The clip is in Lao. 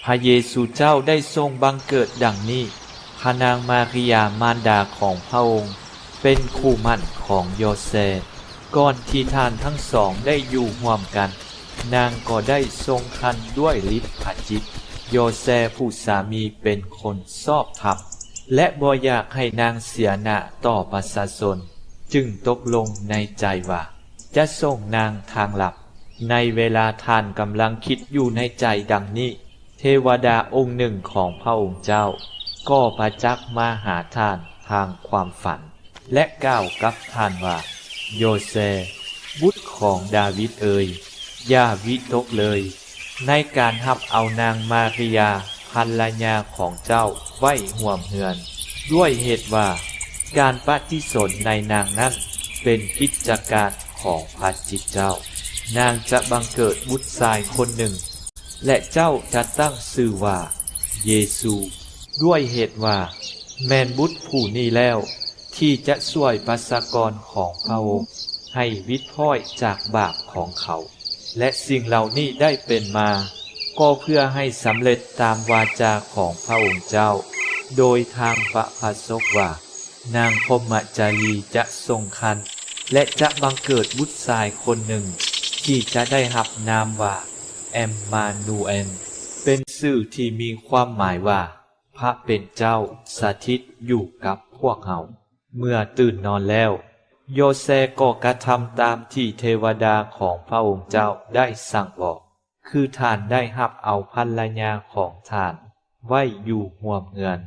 ພະເຢຊູເຈົ້າໄດ້ຊົງບັງເກີດດັ່ງນີ້: ພະນາງມາຣິຍາມານດາຂອງພະອົງ ເປັນຄູ່ໝັ້ນຂອງໂຢເຊ. ກ່ອນທີ່ທ່ານທັງສອງໄດ້ຢູ່ຮ່ວມກັນ, ນາງກໍໄດ້ຊົງຄັນດ້ວຍລິດພະຈິດ. ໂຢເຊຜູ້ສາມີເປັນຄົນຊອບທຳ ແລະ ບໍ່ຢາກໃຫ້ນາງເສຍໜ້າຕໍ່ປະຊາຊົນ, ຈຶ່ງຕົກລົງໃນໃຈວ່າຈະສົ່ງນາງທາງລັບ. ໃນເວລາທ່ານກຳລັງຄິດຢູ່ໃນໃຈດັ່ງນີ້, ເທວະດາອົງໜຶ່ງຂອງພະອົງເຈົ້າກໍປະຈັກມາຫາທ່ານທາງຄວາມຝັນ ແລະ ກ່າວກັບທ່ານວ່າ, ໂຢເຊ, ບຸດຂອງດາວິດເອີຍ, ຢ່າວິຕົກເລີຍ ໃນການຮັບເອົານາງມາຣິຍາພັນລະຍາຂອງເຈົ້າໄວ້ຮ່ວມເຮືອນ, ດ້ວຍເຫດວ່າການປະຕິສົນໃນນາງນັ້ນເປັນກິດຈະການຂອງພະຈິດເຈົ້າ. ນາງຈະບັງເກີດບຸດຊາຍຄົນໜຶ່ງ ແລະ ເຈົ້າຈະຕັ້ງຊື່ວ່າເຢຊູ, ດ້ວຍເຫດວ່າແມ່ນບຸດຜູ້ນີ້ແລ້ວ ທີ່ຈະຊ່ວຍປະຊາກອນຂອງພະອົງໃຫ້ວິດພ້ອຍຈາກບາບຂອງເຂົາ. ແລະ ສິ່ງເຫຼົ່ານີ້ໄດ້ເປັນມາ ກໍເພື່ອໃຫ້ສຳເລັດຕາມວາຈາຂອງພະອົງເຈົ້າ ໂດຍທາງພະພະສົກວ່າ, ນາງພົມມະຈາລີຈະຊົງຄັນ ແລະ ຈະບັງເກີດບຸດຊາຍຄົນໜຶ່ງ ທີ່ຈະໄດ້ຮັບນາມວ່າ ເອມມານູເອນ, ເປັນຊື່ທີ່ມີຄວາມໝາຍວ່າ ພະເປັນເຈົ້າສະຖິດຢູ່ກັບພວກເຮົາ. ເມື່ອຕື່ນນອນແລ້ວ, ໂຢເຊກໍກະທຳຕາມທີ່ເທວະດາຂອງພະອົງເຈົ້າໄດ້ສັ່ງບອກ, ຄືທ່ານໄດ້ຮັບເອົາພັນລະຍາຂອງທ່ານໄວ້ຢູ່ຮ່ວມເຮືອນ.